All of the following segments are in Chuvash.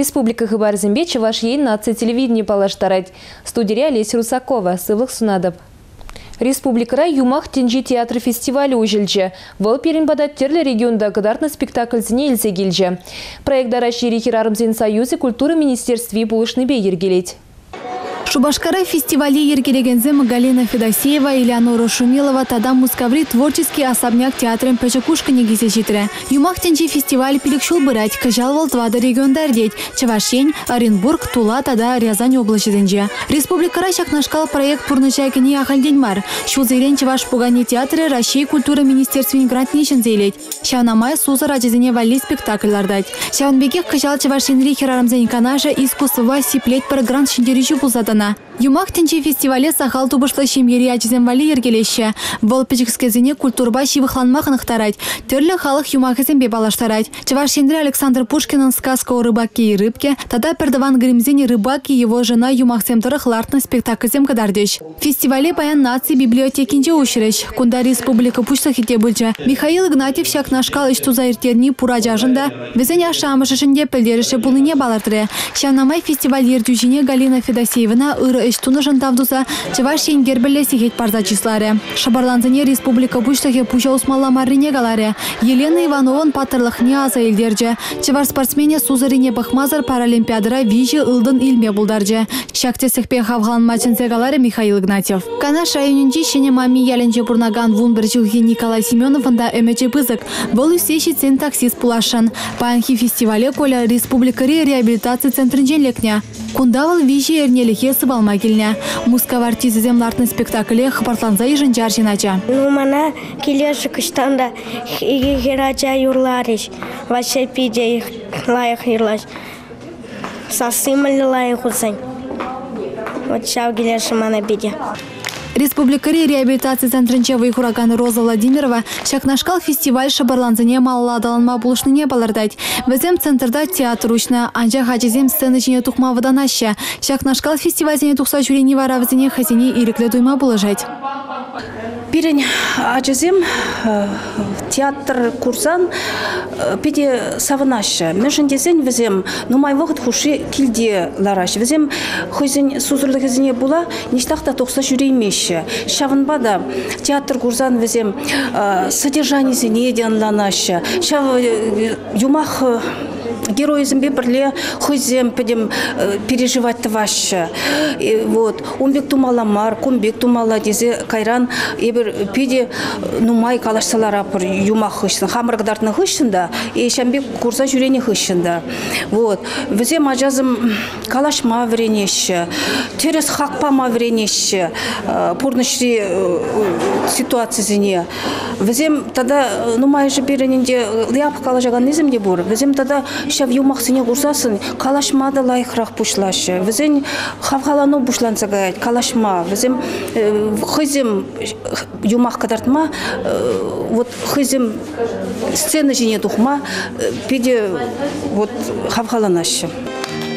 Республика хыпарӗсемпе Чӑваш Ен наци телевиденийӗ паллаштарать. Студире Олеся Русакова. Сывлӑх сунатӑп. Республикӑра Юмах тӗнчи театр фестивалӗ уҫӑлчӗ. Вӑл пирӗн пата тӗрлӗ регионта кӑтартнӑ спектакльсене илсе килчӗ. Проекта Раҫҫейри хӗрарӑмсен союзӗ культура министерстви пулӑшнипе йӗркелет. Шупашкара фестивале йӗркелекенсем Галина Федосеева, Элеонора Шумилова тата Мускаври Творческий особняк театрӗн пӗчӗк ушкӑнӗ килсе ҫитрӗ. Юмах тӗнчи фестиваль пилӗк ҫул пырать. Кӑҫал вӑл тӑватӑ регионта иртет, Чӑваш Ен, Оренбург, Тула тата Рязань облаҫӗсенче. Республикӑра ҫакнашкал проект пурнӑҫа кӗни ахальтен мар. Ҫулсерен Чӑваш пукане театрӗ Раҫҫей культура министерствин грантне ҫӗнсе илет. Ҫавна май сусӑр ачасене валли спектакль лартать. Ҫавӑн пекех кӑҫал Чӑваш Енри хӗрарӑмсен канашӗ искусствӑпа сиплетпӗр грант ҫӗнтерӳҫи пулса тӑнӑ. Юмах тӗнчи фестивале сахал тупӑшлӑ ҫемьери ачасем валли йӗркелеҫҫӗ. Вӑл пӗчӗкскерсене культурӑпа ҫывӑхланма хӑнӑхтарать, тӗрлӗ халӑх юмахӗсемпе паллаштарать. Чӑваш Енре Александр Пушкинӑн «Сказка о рыбаке и рыбке» тата Пӗртӑван Гриммсен «Рыбак и его жена» юмахсем тӑрӑх лартнӑ спектакльсем кӑтартӗҫ. Фестивале паян Наци библиотекинче уҫрӗҫ. Кунта республика Пуҫлӑхӗ те пулчӗ. Михаил Игнатьев ҫакнашкал ӗҫ туса ирттерни пур ачашӑн та, вӗсен ашшӗ-амӑшӗшӗн те пӗлтерӗшлӗ пулнине палӑртрӗ. Ҫавна май фестиваль ертӳҫине Галина Федосеевӑна ырӑ ӗҫ тунӑшӑн тав туса Чӑваш Ен гербӗллӗ сехет парса чысларӗ. Шӑпӑрлансене республика Пуҫлӑхӗ пуҫа усмалла маррине каларӗ. Елена Ивановӑн паттӑрлӑхне аса илтерчӗ. Чӑваш спортсменӗ сусӑррине пӑхмасӑр Паралимпиадӑра виҫӗ ылтӑн илме пултарчӗ. Ҫак тӗслӗхпе хавхаланма чӗнсе каларӗ Михаил Игнатьев. Канаш районӗнчи Ҫӗнӗ Мами ялӗнче пурӑнакан 11 ҫулхи Николай Семеновӑн та ӗмӗчӗ пысӑк. Вӑл ӳссе ҫитсен таксист пуласшӑн. Паянхи фестивале Коля республикӑри реабилитаци центрӗнчен лекнӗ. Кунта вӑл виҫӗ эрнелӗхе сывалма килнӗ. Мускав артисчӗсем лартнӑ спектакле хӑпартланса йышӑнчӗ арҫын ача. Ну, мана килӗшӗк ӑҫтан та икӗ хӗрача юрларӗҫ. Ваҫҫа питӗ лайӑх юрлать. Сасси мӗнле лайӑх усен. Вот ҫав килӗшӗ мана питӗ. Республикӑри реабилитаци центрӗнче вӑй хуракан Роза Владимирова ҫакнашкал фестиваль шӑпӑрлансене малалла аталанма пулӑшнине палӑртать. Вӗсем центрта театр уҫнӑ, анчах ачасем сцена ҫине тухма вӑтанаҫҫӗ. Ҫакнашкал фестивальсене тухса ҫӳрени вара вӗсене хӑйсене ирӗклӗ туйма пулӑшать. Пирӗн ачасем театр курсан питӗ савӑнаҫҫӗ. Мӗншӗн тесен вӗсем нумай вӑхӑт хушши килте лараҫҫӗ. Вӗсем хӑйсен сусӑрлӑхӗсене пула ниҫтах та тухса ҫӳреймеҫҫӗ. Ҫавӑнпа та театр курсан вӗсем содержанисене те ӑнланаҫҫӗ. Ҫав юмах геройӗсемпе пӗрле хӑйсем пӗтӗм переживать тӑваҫҫӗ. Вот. Ун пек тумалла мар, кун пек тумалла тесе кайран эпир питӗ нумай калаҫса ларапӑр юмах хыҫҫӑн. Хамӑр кӑтартнӑ хыҫҫӑн та, и ҫавӑн пек курса ҫӳренӗ хыҫҫӑн та. Вот. Вӗсем ачасем калаҫма вӗренеҫҫӗ, тӗрӗс хак пама вӗренеҫҫӗ пурнӑҫри ситуацисене. Вӗсем тата нумайӑшӗ пирӗн ӗнтӗ япӑх калаҫаканнисем те пур. Вӗсем тата ҫав юмахсене курсассӑн калаҫма та лайӑхрах пуҫлаҫҫӗ. Вӗсен хавхалану пуҫланса каять калаҫма. Вӗсем хӑйсем юмах кӑтартма, вот хӑйсем сцена ҫине тухма питӗ вот хавхаланаҫҫӗ.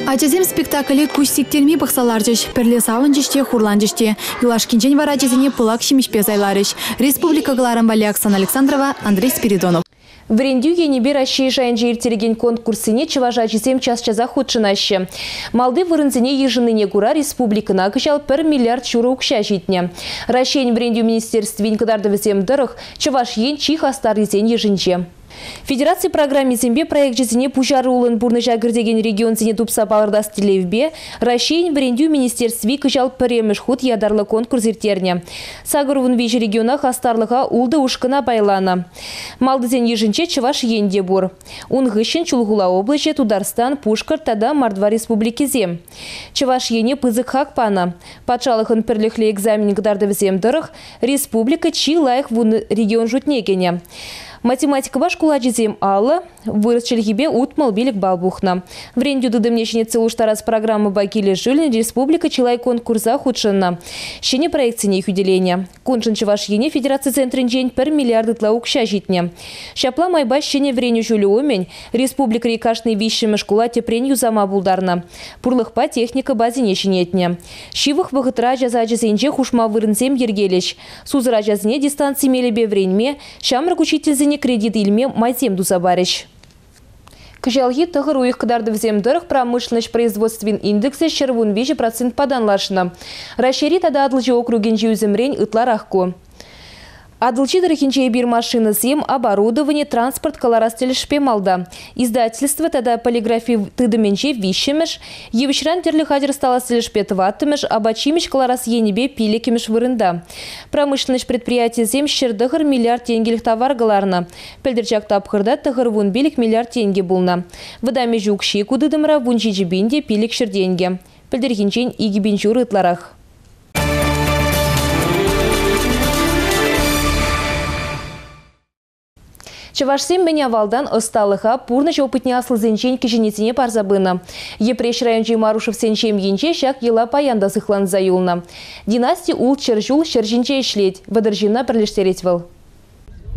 Ачасем спектакле куҫ сиктерми пӑхса ларчӗҫ. Пӗрле савӑнчӗҫ те, хурланчӗҫ те. Юлашкинчен вара ачасене пылак ҫимӗҫпе сайларӗҫ. Республика кӑларӑм валли Оксана Александрова, Андрей Спиридонов. Вӗрентӳ енӗпе Раҫҫей шайӗнче ирттерекен конкурссене чӑваш ачисем час-часах хутшӑнаҫҫӗ. Малти вырӑнсене йышӑннине кура республикӑна кӑҫал пӗр миллиард ҫурӑ укҫа ҫитнӗ. Раҫҫейӗн Вӗрентӳ министерствин кӑтартӑвӗсем тӑрӑх, Чӑваш Ен чи хастаррисен йышӗнче. Федераци программисемпе проекчӗсене пуҫаруллӑн пурнӑҫа кӗртекен регионсене тупса палӑртас тӗллевпе Раҫҫейӗн Вӗрентӳ министерстви кӑҫал пӗрремӗш хут ятарлӑ конкурс ирттернӗ. 83 региона хастарлӑха ултӑ ушкӑна пайланӑ. Малтисен йышӗнче Чӑваш Ен те пур. Ун хыҫҫӑн Чулхула облаҫӗ, Тутарстан, Пушкӑрт тата Мордва республикисем. Чӑваш Ене пысӑк хак панӑ. Патшалӑхӑн пӗрлӗхлӗ экзамен кӑтартӑвӗсем тӑрӑх республика чи лайӑх вунӑ регион шутне кӗнӗ. Математикӑпа шкул ачисем 50, вырӑс чӗлхипе 65 балл пухнӑ. Вӗрентӳ тытӑмне ҫӗнетсе улӑштарас программӑпа килӗшӳллӗн республика чылай конкурса хутшӑннӑ, ҫӗнӗ проектсене хӳтӗленӗ. Куншӑн Чӑваш Ене федераци центрӗнчен пӗр миллиард ытла укҫа ҫитнӗ. Ҫапла майпа ҫӗнӗ вӗренӳ ҫулӗ умӗн республикӑри кашни виҫҫӗмӗш шкула тӗпрен юсама пултарнӑ, пурлӑхпа техника базине ҫӗнетнӗ. Ҫывӑх вӑхӑтра ача сачӗсенче хушма вырӑнсем йӗркелӗҫ. Сусӑр ачасене дистанци мелӗпе вӗренме, ҫамрӑк учительсене кредит илме майсем туса парӗҫ. Кӑҫалхи тӑхӑр уйӑх кӑтартӑвӗсем тӑрӑх промышленноҫ производствин индексӗ 113% танлашнӑ. Раҫҫейри тата Атӑлҫи округӗнчи ӳсӗмрен ытларах ку. Атӑлҫи тӑрӑхӗнче эпир машинӑсем, оборудовани, транспорт кӑларас тӗлӗшпе малта. Издательство тата полиграфи тытӑмӗнче виҫҫӗмӗш, йывӑҫран тӗрлӗ хатӗр ӑсталас тӗлӗшпе тӑваттӑмӗш, апат-ҫимӗҫ кӑларас енӗпе пиллӗкмӗш вырӑнта. Промышленноҫ предприятийӗсем 109 миллиард тенкӗлӗх тавар кӑларнӑ. Пӗлтӗр ҫак тапхӑрта 95 миллиард тенкӗ пулнӑ. Вӑтам ӗҫ укҫи ку тытӑмра 17 пин те 500 тенкӗ. Пӗлтӗрхинчен 2,5 ытларах. Чӑвашсем мӗн авалтан ӑсталӑха, пурнӑҫ опытне аслисенчен кӗҫӗннисене парса пынӑ. Йӗпреҫ районӗнчи Марушевсен ҫемйинче ҫак йӑла паян та сыхланса юлнӑ. Династи ултҫӗр ҫул ҫӗр ҫинче ӗҫлет, 30 ҫынна пӗрлештерет вӑл.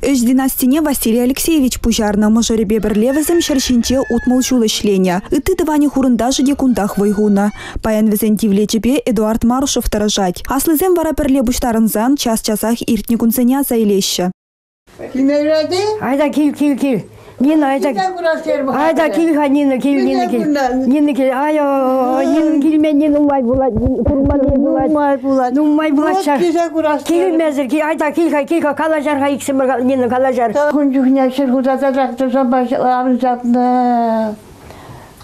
Ӗҫ династине Василий Алексеевич пуҫарнӑ. Мӑшӑрӗпе пӗрле вӗсем ҫӗр ҫинче 60 ҫул ӗҫленӗ. Ытти тӑванӗ хурӑнташӗ те кунтах вӑй хунӑ. Паян вӗсен тивлечӗпе Эдуард Марушев тӑрӑшать. Аслисем вара пӗрле пуҫтарӑнсан час-часах иртнӗ кунсене аса илеҫҫӗ. Килмерӗ? Айда кил, кил, кил. Нина, айда. Айда кил-ха, Нина, кил, Нина, кил. Нина, кил. Ай, Нина килменни нумай пулать, курманни пулать. Нумай пулать. Нумай пулать. Вот килсе курас. Килмесӗр, кил, айда кил-ха, кил-ха, калаҫар-ха иксӗмӗр, Нина, калаҫар. Кун чухне ҫӗр хута тракторсемпе авӑн ҫапнӑ.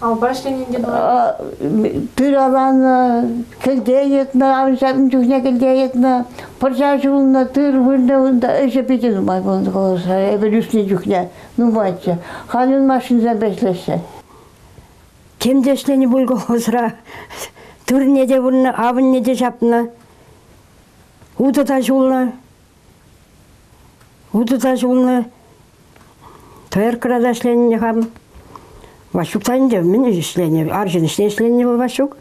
Алпа ӗҫленинче Тыр аланӑ, кӗлте йӑтнӑ, авӑн ҫапнӑ чухне кӗлте йӑтнӑ, пӑрҫа ҫулнӑ, тыр вырнӑ, унта ӗҫӗ питӗ нумай пулнӑ колхозра. Эпир ӳснӗ чухне нумайччӗ. Халь ун машинсемпе ӗҫлеҫҫӗ. Тем те ӗҫленӗ пуль колхозра. Тырне те вырнӑ, авӑнне те ҫапнӑ. Утӑ та ҫулнӑ. Утӑ та ҫулнӑ. Дояркӑра та ӗҫленӗ хам. Ваҫук та ӗнтӗ мӗн ӗҫленӗ? Арҫын ӗҫне ӗҫленӗ вӑл Ваҫук.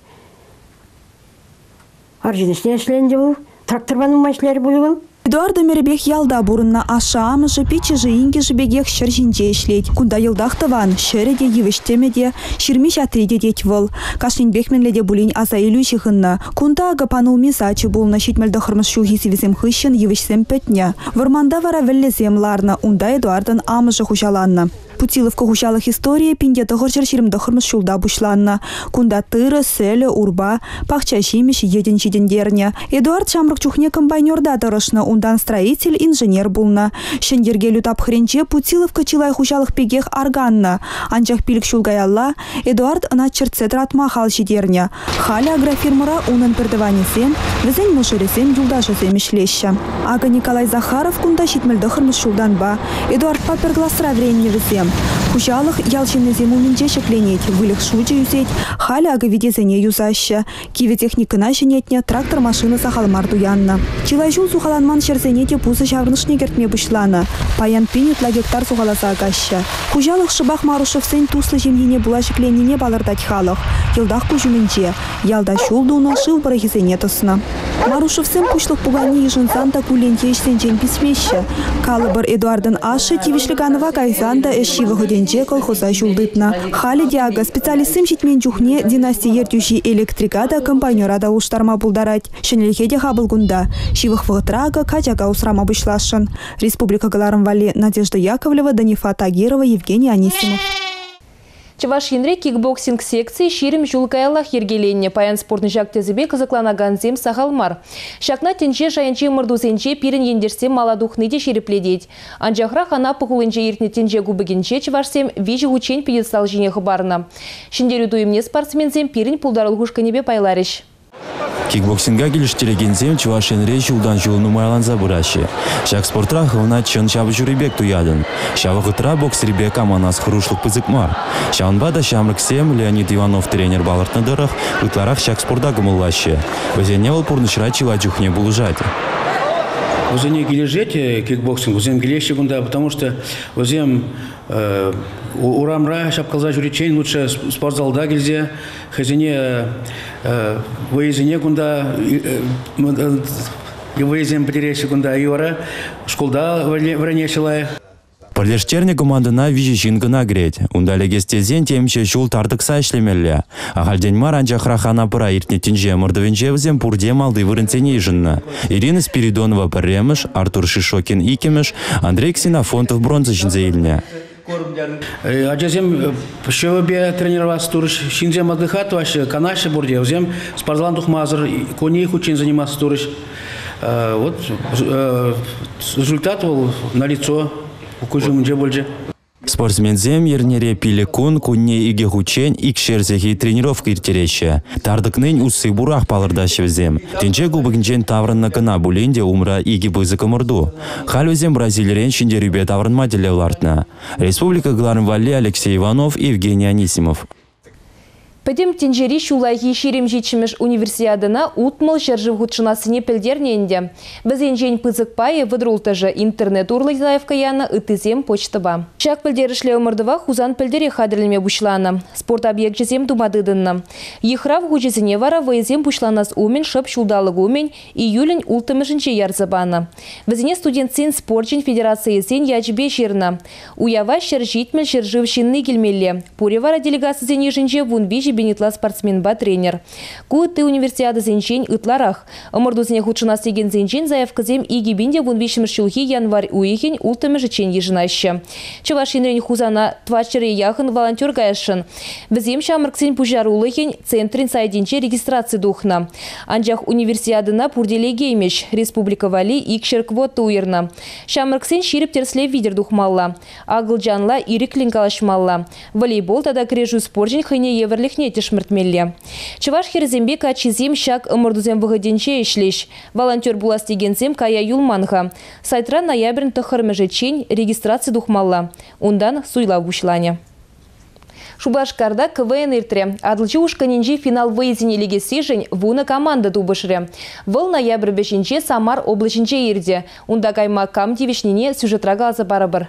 Арҫын ӗҫне ӗҫленӗ вӑл. Тракторпа нумай ӗҫлерӗ пуль вӑл. Эдуард ӗмӗрӗпех ялта пурӑннӑ. Ашшӗ-амӑшӗ, пиччӗшӗ-инкӗшӗ пекех ҫӗр ҫинче ӗҫлет. Кунта йӑлтах тӑван. Ҫӗрӗ те, йывӑҫ тӗмӗ те, ҫырми-ҫатри те тет вӑл. Кашнинпех мӗнле те пулин аса илӳ ҫыхӑннӑ. Кунта акӑ панулми сачӗ пулнӑ. 79-мӗш ҫулхи сивӗсем хыҫҫӑн йывӑҫсем пӗтнӗ. Вӑрманта вара вӗллесем ларнӑ. Унта Эдуардӑн амӑшӗ хуҫаланнӑ. Путиловка хуҫалӑх историйӗ 1929-мӗш ҫулта пуҫланнӑ. Кунта тырӑ, сӗлӗ, урпа, пахча ҫимӗҫ, йӗтӗн ҫитӗнтернӗ. Эдуард ҫамрӑк чухне комбайнерта тӑрӑшнӑ, унтан строитель, инженер пулнӑ. Ҫӗн йӗркелӳ тапхӑрӗнче Путиловка чылай хуҫалӑх пекех арканнӑ. Анчах 5 ҫул каялла Эдуард ӑна чӗртсе тӑратма хал ҫитернӗ. Халӗ агрофирмӑра унӑн пӗртӑванӗсем, вӗсен мӑшӑрӗсем, юлташӗсем ӗҫлеҫҫӗ. Акӑ Николай Захаров кунта 79-мӗш ҫултанпа. Эдуардпа пӗр класра вӗреннӗ вӗсем. Хуҫалӑх ял ҫыннисем умӗнче ҫӗкленет, выльӑх шучӗ ӳсет. Халӗ акӑ витесене юсаҫҫӗ. Кивӗ техникӑна ҫӗнетнӗ, трактор-машина сахал мар туяннӑ. Чылай ҫул сухаланман ҫӗрсене те пусӑ ҫаврӑнӑшне кӗртме пуҫланӑ. Паян пин ытла гектар сухаласа акаҫҫӗ. Хуҫалӑх шӑпах Марушевсен туслӑ ҫемйине пула ҫӗкленнине палӑртать халӑх. Йӑлтах куҫ умӗнче. Ялта ҫул тунӑ, шыв пӑрӑхӗсене тӑснӑ. Марушевсем пуҫлӑх пуканне йышӑнсан та кулленхи ӗҫсенчен писмеҫҫӗ. Калӑпӑр, Эдуардӑн ашшӗ тивӗҫлӗ канӑва кайсан та ӗҫ вӑхӑтӗнче колхоза ҫул тытнӑ. Халӗ те акӑ специалистсем ҫитмен чухне династи ертӳҫи электрика та, комбайнера та улӑштарма пултарать. Ҫӗнӗлӗхе те хапӑл кунта. Ҫывӑх вӑхӑтра акӑ качака усрама пуҫласшӑн. Республика кӑларӑм валли Надежда Яковлева, Данифа Тагирова, Евгений Анисимов. Чӑваш Енре кикбоксинг секцийӗ 20 ҫул каяллах йӗркеленнӗ. Паян спортӑн ҫак тӗсӗпе кӑсӑкланакансем сахал мар. Ҫакна тӗнче шайӗнчи ӑмӑртусенче пирӗн ентешсем мала тухни те ҫирӗплетет. Анчахрах Анапа хулинче иртнӗ тӗнче кубокӗнче чӑвашсем 3 хутчен пьедестал ҫине хӑпарнӑ. Ҫӗнтерӳ туйӑмне спортсменсем пирӗн пултарулӑх ушкӑнӗпе пайларӗҫ. Кикбоксинга килӗштерекенсем Чӑваш Енре ҫултан-ҫул нумайланса пыраҫҫӗ. Ҫак спортра хӑвна чӑн ҫапӑҫури пек туятӑн. Ҫав вӑхӑтра боксерипе каманас хӑрушлӑх пысӑк мар. Ҫавӑнпа та ҫамрӑксем Леонид Иванов тренер палӑртнӑ тӑрӑх ытларах ҫак спорта кӑмӑллаҫҫӗ. Вӗсене вӑл пурнӑҫра чылай чухне пулӑшать. Вӗсене килӗшет кикбоксинг, вӗсем килеҫҫӗ кунта, потому что вӗсем урамра ҫапкалса ҫӳриччен лучше спортзалта килсе хӑйсене вӑйӑсене кунта вӑйӑсем пӗтереҫҫӗ кунта и вара шкулта вӗренеҫҫӗ лайӑх. Пӗрлештернӗ командӑна 3 ҫын кӑна кӗрет. Унта лекес тесен темиҫе ҫул тар тӑкса ӗҫлемелле. Ахальтен мар анчахрах Анапӑра иртнӗ тӗнче ӑмӑртӑвӗнче вӗсем пурте малти вырӑнсене йышӑннӑ. Ирина Спиридонова пӗрремӗш, Артур Шишокин иккӗмӗш, Андрей Ксенофонтов бронза ҫӗнсе илнӗ. Ачасем ҫӑвӗпе тренироваться турӗҫ, ҫынсем отдыхать тӑваҫҫӗ, канаҫҫӗ пурте. Вӗсем спортзалан тухмасӑр кони хутчен заниматься турӗҫ. Вот результат вӑл налицо, куҫ умӗнче пулчӗ. Спортсменсем эрнере 5 кун, кунне 2 хутчен икшер сехет тренировка ирттереҫҫӗ. Тартӑкнин усси пурах палӑртаҫҫӗ вӗсем. Тӗнче кубокӗнчен таврӑннӑ кӑна пулин те умра 2 пысӑк ӑмӑрту. Халь вӗсем Бразилирен ҫӗнтерӳпе таврӑнма тӗллев лартнӑ. Республика кӑларӑм валли Алексей Иванов, Евгений Анисимов. Пӗтӗм тӗнчери ҫуллахи 27-мӗш универсиадӑна 60 ҫӗршыв хутшӑнассине пӗлтернӗ ӗнтӗ. Вӗсенчен пысӑк пайӗ вӑтӑрулттӑшӗ интернет урлӑ заявка янӑ, ыттисем почтӑпа. Ҫак пӗлтерӗшлӗ ӑмӑртӑва Хусан пӗлтӗрех хатӗрлеме пуҫланӑ. Спорт объекчӗсем тума тытӑннӑ. Йыхрав хучӗсене вара вӑйӑсем пуҫланас умӗн шӑп ҫулталӑк умӗн июлӗн 6-мӗшӗнче ярса панӑ. Вӗсене студентсен спорчӗн федерацийӗсен ячӗпе ҫырнӑ. Уява 170 ҫӗршыв ҫынни килмелле. Пурӗ вара делегацисен йышӗнче 15 пин ытла спортсменпа тренер. Ку ытти универсиадӑсенчен ытларах. Ӑмӑртусене хутшӑнас текенсенчен заявкӑсем 2013 ҫулхи январь уйӑхӗн 6-мӗшӗччен йышӑнаҫҫӗ. Чӑваш Енрен Хусана 400 яхӑн волонтер каясшӑн. Вӗсем ҫамрӑксен пуҫарулӑхӗн центрӗн сайтӗнче регистраци тухнӑ. Анчах универсиадӑна пурте лекеймӗҫ. Республика валли 200 квота уйӑрнӑ. Ҫамрӑксен ҫирӗп тӗрӗслев витӗр тухмалла. Акӑлчанла ирӗклӗн калаҫмалла. Волейбол тата кӗрешӳ спорчӗн хӑйне евӗрлӗхне тӗшмӗртмелле. Чӑваш хӗрӗсемпе каччисем ҫак ӑмӑртусем вӑхӑтӗнче ӗҫлӗҫ. Волонтер пулас текенсем кая юлман-ха. Сайтра ноябрӗн 9-мӗшӗччен регистраци тухмалла. Унтан суйлав пуҫланӗ. Шупашкарта КВН иртрӗ. Атӑлҫи ушкӑнӗнчи финал вӑйӑсене лекессишӗн 10 команда тупӑшрӗ. Вӑл ноябрь вӗҫӗнче Самар облаҫӗнче иртӗ. Унта кайма кам тивӗҫнине сюжетра каласа парӑпӑр.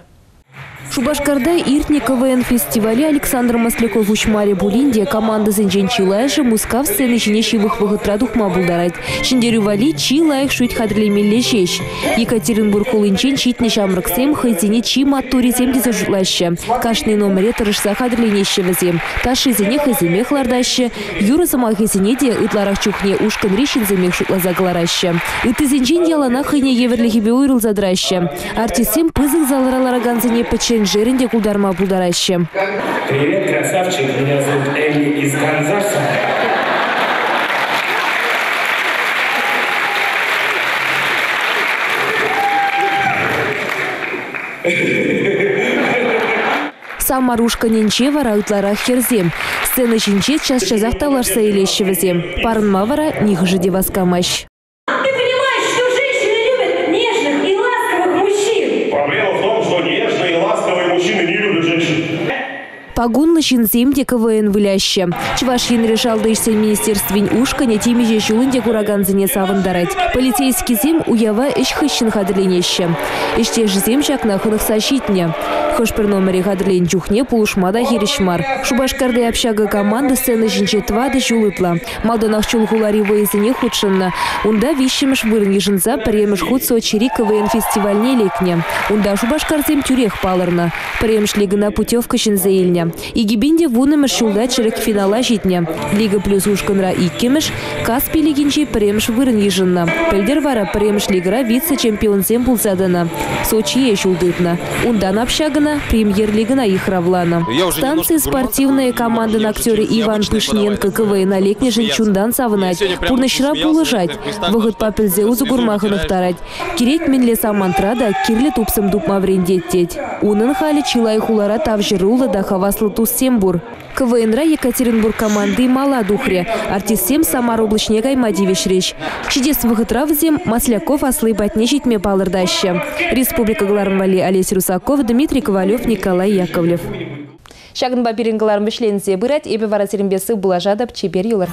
Шупашкарта иртнӗ КВН фестивале Александр Масляков уҫмарӗ пулин те командӑсенчен чылайӑшӗ Мускав сцени ҫине ҫывӑх вӑхӑтра тухма пултарать. Ҫӗнтерӳ валли чи лайӑх шӳт хатӗрлемелле ҫеҫ. Екатеринбург хулинчен ҫитнӗ ҫамрӑксем хӑйсене чи маттуррисем тесе шутлаҫҫӗ. Кашни номере тӑрӑшса хатӗрленеҫҫӗ вӗсем. Ташшисене хӑйсемех лартаҫҫӗ. Юрӑ сӑмахӗсене те ытларах чухне ушкӑнри ҫынсемех шутласа кӑлараҫҫӗ. Ыттисенчен яланах хӑйне евӗрлӗхӗпе уйрӑлса тӑраҫҫӗ. Артистсем пысӑк залра ларакансене пӗчченшерӗн те култарма пултараҫҫӗ. Привет, красавчик! Меня зовут Элли из Канзаса. Самар ушкӑнӗнче вара ытларах хӗрсем. Сцена ҫинче час-часах тавлашса илеҫҫӗ вӗсем. Парӑнма вара нихӑшӗ те васкамасть. Ты понимаешь, что женщины любят нежных и ласковых мужчин? Проблема в том, что нежные и ласковые мужчины не любят женщин. Пакунлӑ ҫынсем те КВН выляҫҫӗ. Чӑваш Енре шалти ӗҫсен министерствин ушкӑнӗ темиҫе ҫул ӗнтӗ куракансене савӑнтарать. Полицейскисем уява ӗҫ хыҫҫӑн хатӗрленеҫҫӗ. Ӗҫтешӗсем ҫакна хӑнӑхса ҫитнӗ. Хӑш-пӗр номере хатӗрленӗ чухне пулӑшма та хирӗҫ мар. Шупашкарти общага команда сцена ҫинче 4 ҫул ытла. Малтанах Чулхулари вӑйӑсене хутшӑннӑ. Унта 3-мӗш вырӑн йышӑнса пӗрремӗш хут Сочири КВН фестивальне лекнӗ. Унта Шупашкарсем тӳрех палӑрнӑ. Пӗрремӗш лигӑна путевка ҫӗнсе илнӗ. 2010-мӗш ҫулта чӗрӗк финала ҫитнӗ. Лига плюс ушкӑнра 2-мӗш, Каспи лигинче пӗрремӗш вырӑн йышӑннӑ. Пӗлтӗр вара пӗрремӗш лигӑра вице-чемпионсем пулса тӑнӑ. Сочие ҫул тытнӑ. Унтан общагӑна премьер-лигӑна йыхравланӑ. Станци спортивная командӑн актерӗ Иван Пышненко КВНа лекнӗшӗн чунтан савӑнать. Пурнӑҫра пулӑшать. Вӑхӑтпа пӗлсе усӑ курма хӑнӑхтарать. Кирек мӗнле самантра та кирлӗ тупсӑм тупма вӗрентет тет. Унӑн халӗ чылай хулара тавҫӑруллӑ та хаваслӑ туссем пур. КВНра Екатеринбург команди мала тухрӗ. Артистсем Самар облаҫне кайма тивӗҫрӗҫ. Ҫитес вӑхӑтра вӗсем Масляков асли патне ҫитме палӑртаҫҫӗ. Республика кӑларӑм валли Олесь Русаков, Дмитрий Ковалев, Николай Яковлев. Ҫакӑнпа пирӗн кӑларӑм вӗҫленсе пырать. Эпӗ вара сирӗнпе сыв пулашатӑп. Чипер юлӑр.